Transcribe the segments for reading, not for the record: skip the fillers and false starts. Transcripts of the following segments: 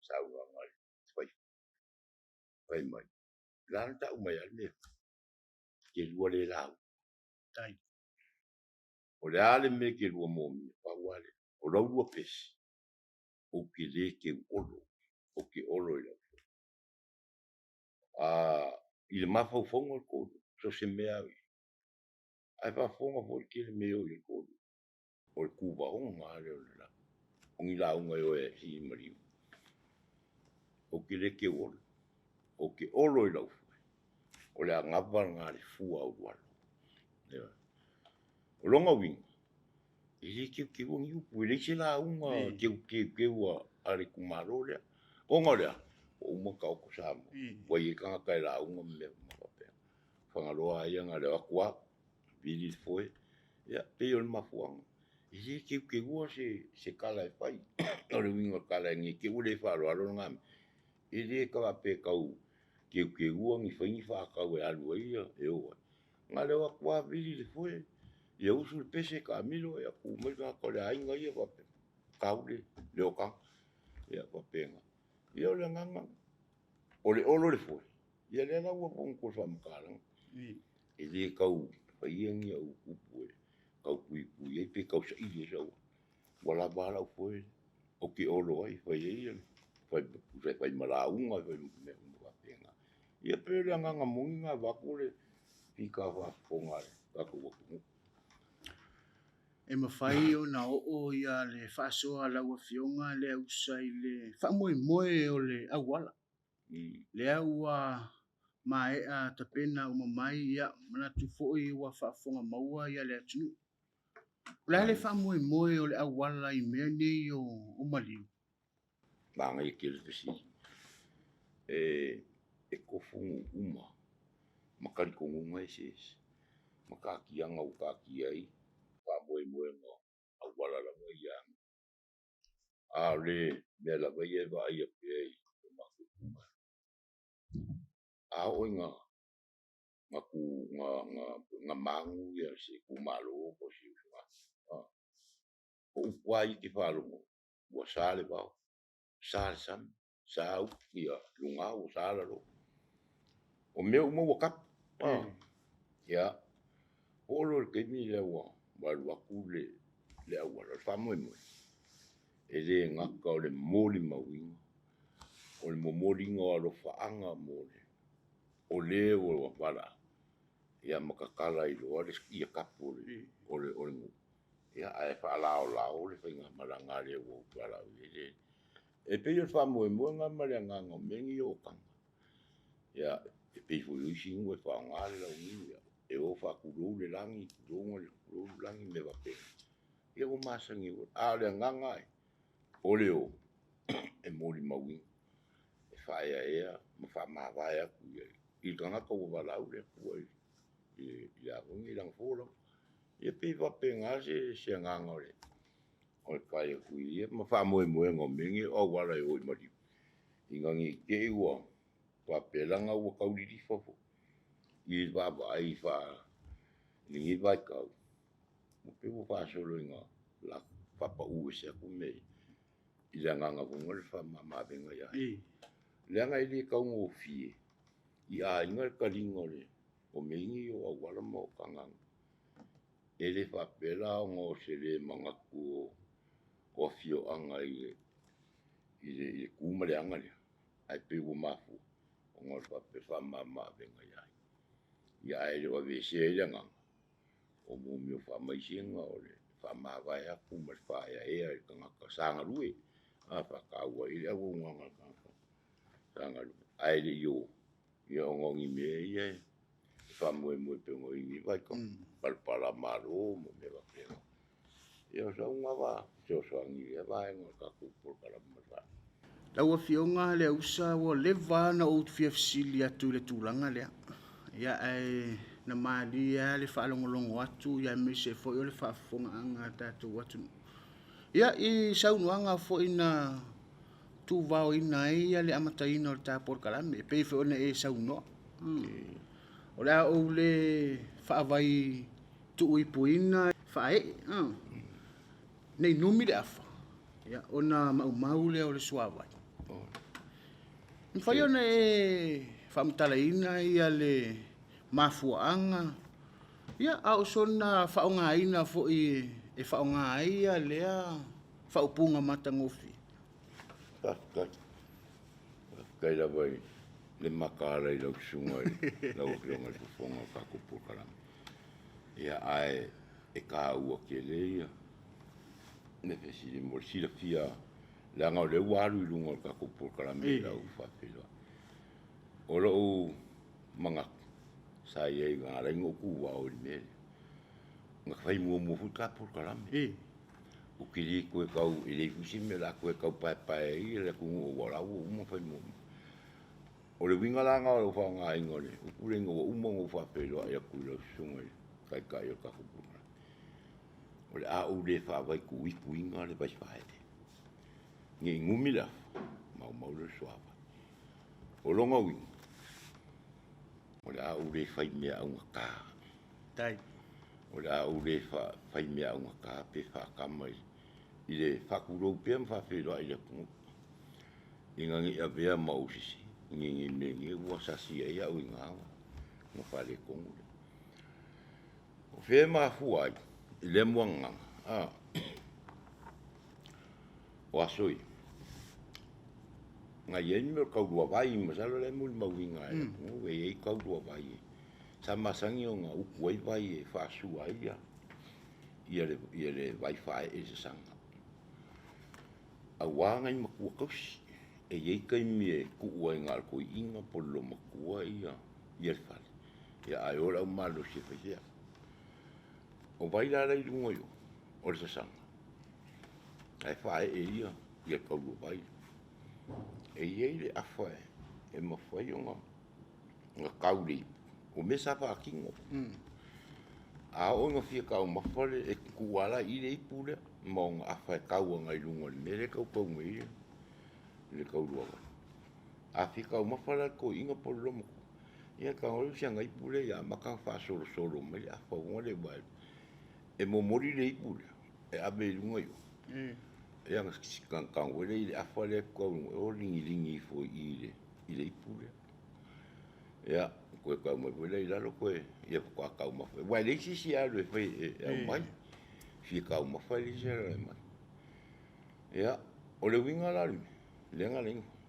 saunoaga a le fai mai, la na tau mai lava le mea, te lua le lauga. Tai. O le a le mea e te lua mōmia, pau lava lea, o lau lua pese, ou te le teu olo, ou te olo i lau foe. I le mafaufauga o le toalua, so o se mea lava o i ai. Ae faafofoga foi le tele mea e o i ai le toalua. O le tuvaoga lava lea o le la. O ni lauga e o e sii i maliu. Ou te le teu olo, ou te olo i lau foe. O le anava lena a le fua aulualu. Ioe. O lona uiga, e le teuteua ni upu, e leai se lauga teuteuteu a le itumalo lea. Ona o le a? Ua uma ona taoto Samoa, ua i ai tagata e lauga ma mea uma faapena. Fagaloa lava ia na o le o atu lava, vili le foe, ia pei o le mafuaaga. E le teuteua se tala e fai. O le uiga o le tala ne i te i ua le faaaloalo lena mea, e le faapea e tau teuteua ni fai ni faatau e alu ai e o ai. Na o le o atu lava vili le foe, ia usu le pese taamilo, ia tu mai le tagata o le aiga ia faapea, tau le otaga. Ia faapena. Ia o le agaga, o le olo le foe, ia lea la ua ou toe faamatalaga. E le tau faia ni au upu e tau puipui ai pe tau saili ai sau, ua lava a lau foe ou te olo ai, fai ai fai, tusa e fai ma lauga, fai ma mea uma faapena. Ia pei o le agaga moni lena vaeatu le fita faafofoga a le tatou atunuu. E mafai ona oo ia le faasoa a lau Afioga Leausa i le faamoemoe o le auala. Lea ua maea tapena uma mai, ia manatu foi ua faafofoga maua ia le atunuu. O le a le faamoemoe o le auala i mea nei o maliu? Manaia tele le fesili. E tofu nuu uma ma talitonuga eseese ma taatiaga ua taatia ai faamoemoega auala lava ia. A o le mea lava ia e vaaia pea i lo matou itumalo, a oo ina magu se itumalo po o se usugafono, o upu lava ia e te faalogo, ua sa le vao, sa le sami, sa luga ua sa lalo. O mea uma ua tapu. Ia, oo loa i le taimi lea ua alu atu le auala, o le faamoemoe, e le gata o le molimauina, o le momoliga o alofaaga mo le o le ua valaau, ia ma tatala ai loa ia tapu o le nuu, ia ae faalaolao le faigamalaga a le ua valaauina. E pei o le faamoemoega ma le agaga o mea nei o otaga. Ia, e pei foi o isi nuu e faaaoga le launiu, ia, e o faatulou le lagi, tulou le lagi, mea faapena. Ia ua masani ai foi. A o le agaga lava ia, o le o e molimauina, e faaeaea ma faamavae atu i le tagata ua valaau le Atua i le a foi nei, i lana folauga. Ia pei e faapena se agaga o le fai atu i ia ma faamoemoega o mea nei o auala e o i maliu, ina ne i te i ua faapea leaga ua tau lilifa foi i le vaavaai i lenei vaitau, ua pei ua faasolo ina faapau ese atu mea ia i le agaga foi lea o le faamama-avega i aiga. Leaga e le taugofie i aiga le taliga o mea nei o auala ma otaga. E le faapea la ona o se le manatu o afioaga i le tu ma le aga lea, ae pei ua mafua ona o le faapea faamama-avega i aiga. Ia ae le o aveesea ai le agaga o mea o faamaisega o le faamavae atu ma le faaeaea i le tagata sa galue, a faataua ai le auaunaga a le tagata sa galue. Ae le i o, ia ona o ni mea ia e faamoemoe pei ona i ai lenei vaitau, palapala malo ma mea faapena. Ia o sau lena fesoasoani i lea vaega o le tatou polokalame ma le faaaloalo. Lau Afioga Leausa, ua leva lava ona ou fia fesili atu i le tulaga lea, ia ae na malie lava le faalogologo atu aemaise foi o le faafofogaaga a le tatou atunuu. Ia, i saunoaga foi na tuvaoina ai le amataina o le ta polokalame, e pei foi ona e saunoa. O le a ou le faavai tuuipuina faaee, nei numi le afa, ia, ona maumau lea o le suavai. E mafai ona e faamatalaina ia le mafuaaga, ia, a o sona faaaogaina foi e faaaoga ai ia lea faaupuga matagofie. Faafetai. Faafetai lava i le mataala i lau susuga i lau Afioga i le Fofoga o le tatou polokalame. Ia, ae e taua tele ia le fesili mo le silafia, leaga o lea ua alu i luga o le tatou polokalame i lau faafeiloai. O lou manatu sa i ai na ala ai ona ou tuuvao i le mea lea, na fai muamua foi le ta polokalame. Ou te le toe tau, e leai foi se mea o le a toe tau paepae ai le atunuu aua o la ua uma ona fai muamua. O le uiga la lena o lou faaaogaina o le upu lea ina ua uma ona ou faafeiloai atu i lau susuga i le Taitai o le tatou polokalame, o le a ou le faavaituituina le vaifaaee. Ne i numi le afa, maumau le suavai. O lona uiga, o le a ou le fai mea augata. Tai. O le a ou le fai mea augata pe faatama i le faatulou pea ma faafeiloai i le atunuu, ina ne i avea ma ou sese, ne i mea ane ua sasi ai au i ina ona faaletonu lea. O fea e mafua ai i lea muagagaga? A, o aso ia, na i ai le mea o le tauluavai, masalo o la e molimauina e le atunuu, e i ai tauluavai sa masani ona utu ai vai e faasua ai ia le vai faaee i le sasaga. Aua nai matua tausi, e i ai taimi e tuu ai na o le toeaina po o le loomatua ia le fale, ia ae o le aumalosi e fai sea. O vai la la i luga i o, o le sasaga, ae faaee ia le tauluavai. E i ai le afa e mafai ona tau le ipu, o mea sa faatino. A oo ina fia taumafa le, e tuua la i le ipu lea, ma ona afa e tau agai i luga o le mea lea e tautau mai ai le tauluavai. A fia taumafa la le toeaina po o le loomatua, ia tago le siaga ipu lea ia amata ona faasolosolo mai le afa ua le vae. E momoli le ipu lea, e ave i luga i o. Ia na tago ai lea i le afa lea tau o ligilingi ifo i i le ipu lea. Ia, koe tau mai foi lea i lalo koe, ia faatoa taumafa. Aua e leai se isi e alu e fai e aumai. Fia taumafa e leai se isi e alu e aumai. Ia, o le uiga la o le mea, lea na ala ai ona fai,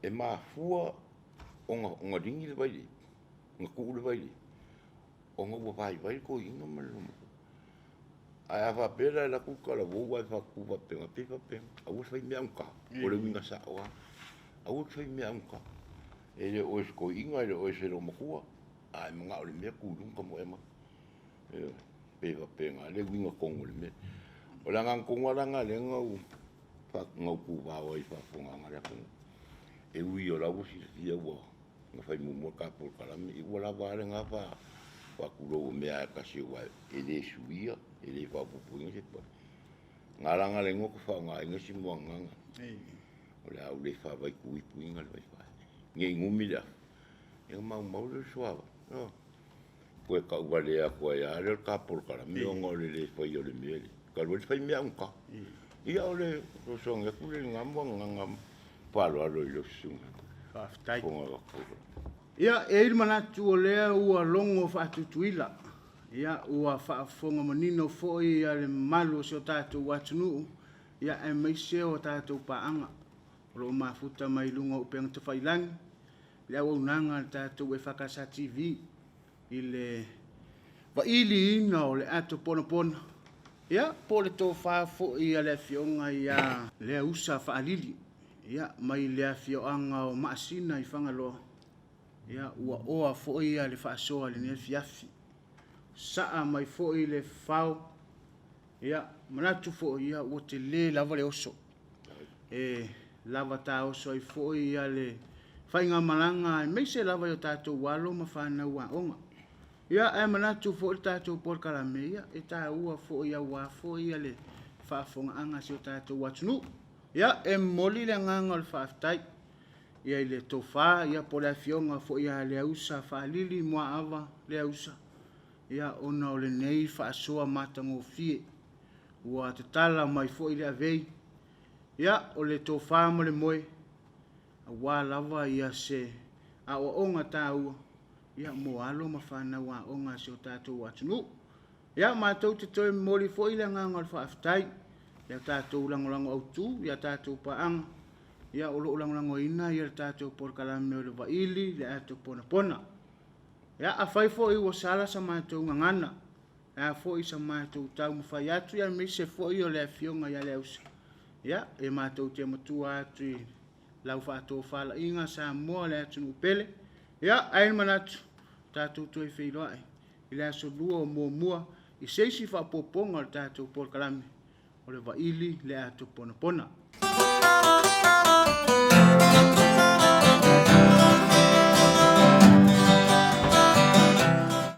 e mafua ona ligi le vai i le ipu, ona tuu le vai i le ipu, ona ua vaivai le toeaina ma le loomatua. Ae a faapea la e alu atu le talavou ae faatu faapena, pei faapena, aua le fai mea augata. O le uiga sao lava, aua le fai mea augata. E le o oe o se toeaina, e le o oe o se loomatua, a e manao i le mea, tu i luga tamoe mai. Ioe, pei faapena le uiga tonu o le mea. O le agaga tonu lava la lena lea na ou tuvao ai i le faafofogaaga a le atunuu. E ui o la ua silafia ua na fai muamua le ta polokalame, ia ua lava a lena faatulou o mea lava e tasi aua e le suia, e le faaopoopoina se pale. Na ala na ala ai ona ou faaaogaina si muagagaga, o le a ou le faavaituituina le vaifai. Ne i numi le afa, ia ona maumau lea o le suavai. Toe tauvalea atu ai lava lea o le ta polokalame ona o le le faia o le mea lea. Talu ai le fai mea augata. Ia o le fesoasoani atu lea i lena muagagaga faaaloalo i lau susuga. Faafetai. Ia, e i ai le manatu o lea ua logo faatutuila, ia, ua faafofoga manino foi le mamalu o si o tatou atunuu, ia, aemaise o tatou paaga o lo o mafuta mai luga o upega tafailagi, le auaunaga a le tatou EFKS TV i le vailiina o le ato ponapona, ia, po o le tofa foi a le Afioga ia Leausa Faalili, ia, mai le afioaga o Maasina i Fagaloa, ia, ua oa foi le faasoa i lenei afiafi. Saa mai foi le fao, ia, manatu foi, ia, ua tele lava le oso. E lava taoso ai foi le faigamalaga aemaise lava i o tatou alo ma fanau aoga. Ia, ae manatu foi le tatou polokalame, ia, e taua foi aua foi le faafofogaaga a si o tatou atunuu. Ia, e momoli le agaga o le faafetai ia i le tofa, ia, po o le afioga foi ia Leausa Faalili Muaava Leausa, ia, ona o lenei faasoa matagofie ua tatala mai foi le avei. Ia, o le tofa ma le moe. Aua lava ia se aoaoga taua ia mo alo ma fanau aoga a si o tatou atunuu. Ia matou te toe momoli foi le agaga o le faafetai i a tatou lagolago autu i a tatou paaga ia o lo o lagolagoina ia le tatou polokalame o le Vaili le Ato Ponapona. Ia afai foi ua sala sa matou gagana, le a foi sa matou taumafai atu ia aemaise foi o le afioga ia Leausa, ia e matou te matua atu i lau faatofalaiga Samoa le atunuu pele. Ia, ae i ai le manatu, tatou toe feiloai i le aso Lua o muamua i se isi faaopoopoga o le tatou polokalame o le Vaili le Ato Ponapona.